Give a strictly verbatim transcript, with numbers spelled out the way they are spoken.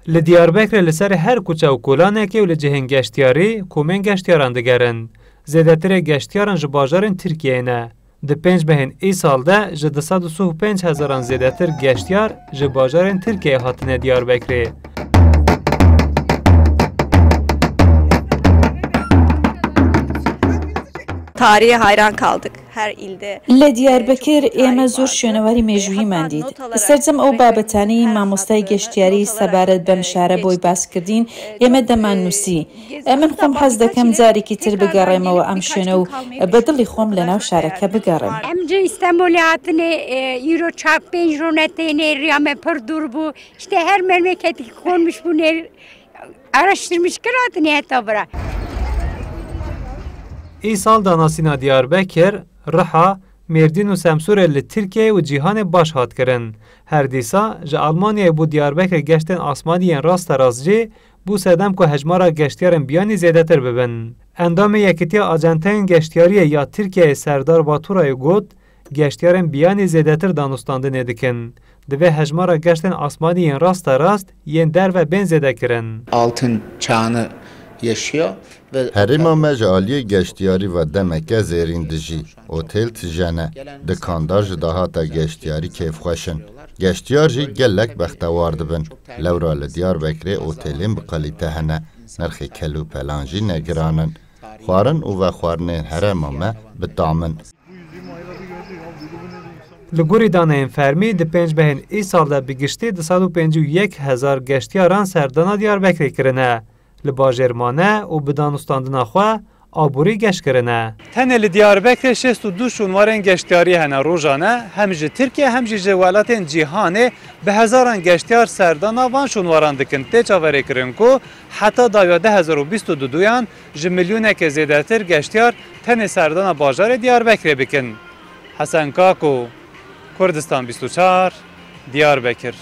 Li Diyarbekirê li ser her kuçe û kolanekê û li cihên geştiyarî komên geştiyaran digerin. Zêdetirê geştiyaran ji bajarên Tirkiyeyê ne. Di pênc mehên îsal de ji du sed û sih û pênc hezaran zêdetir geştiyar ji bajarên Tirkiyeyê hatine Diyarbekirê. Tarihe hayran kaldık. Her ilde. لە دیاربەکر ئێمە زۆر شوێنەواری مێژوویمان دیت. سەرجەم ئەو بابەتانەی مامۆستای گەشتیاری سەبارەت بەم شارە بۆی باس کردین، ئێمە دەماننووسی. من خۆم حەز دەکەم جارێکی تر بگەڕێمەوە ئەم شوێنە و بە دڵی خۆم لەناو شارەکە بگەڕێم. Em ji Îstemolê hatine, e, îro çar pênc rone têne, riya me pir dûr bû. İşte her memleketî konmuş bûne, araştırmış kir hatine heta vira. Îsal danasîna Diyarbekir, Riha, Mêrdîn û Semsûrê li Tirkiyeyê û cîhanê baş hat kirin. Her dîsa ji Almanyayê bo Diyarbekirê geştên asmanî yên rasterast jî bû sedem ku hejmara geştiyarên biyanî zêdetir bibin. Endamê Yekîtiya Acenteyên Geştiyariyê ya Tirkiyeyê Serdar Baturayê got, geştiyarên biyanî zêdetir danûstandinê dikin. Divê hejmara geştên asmanî yên rasterast yên derve bên zêdekirin. Altın çağını yaşıyor ve Herêma me ji aliyê geştiyarî ve demeke zêrîn dijî. Otel tije ne. Dikandar ji dahata geştiyarî kêfxweş in. Geştiyar jî gelek bextewar dibin. Lewra li Diyarbekirê otelên bi kalîte hene. Nirxê kel û pelan jî ne giran in. Xwarin û vexwarinên herêma me bi tam in. Li gorî daneyên fermî, di pênc mehên îsal de bi giştî du sed û pêncî û yek hezar geştiyaran serdana Diyarbekirê kirine. Li bajêr mane û bi danûstandina xwe aborî geş kirine. Tenê li Diyarbekirê şêst û du şûnwarên geştiyarî hene rojane, hem ji Tirkiye hem jî ji welatên cîhanê bi hezaran geştiyar serdana van şûnwaran dikin. Tê çaverêkirin ku heta dawiya du hezar û bîst û duduyan ji milyoneke zêdetir geştiyar tenê serdana bajarê Diyarbekirê bikin. Hesen Kako, Kurdistan bîst û çar, Diyarbekir.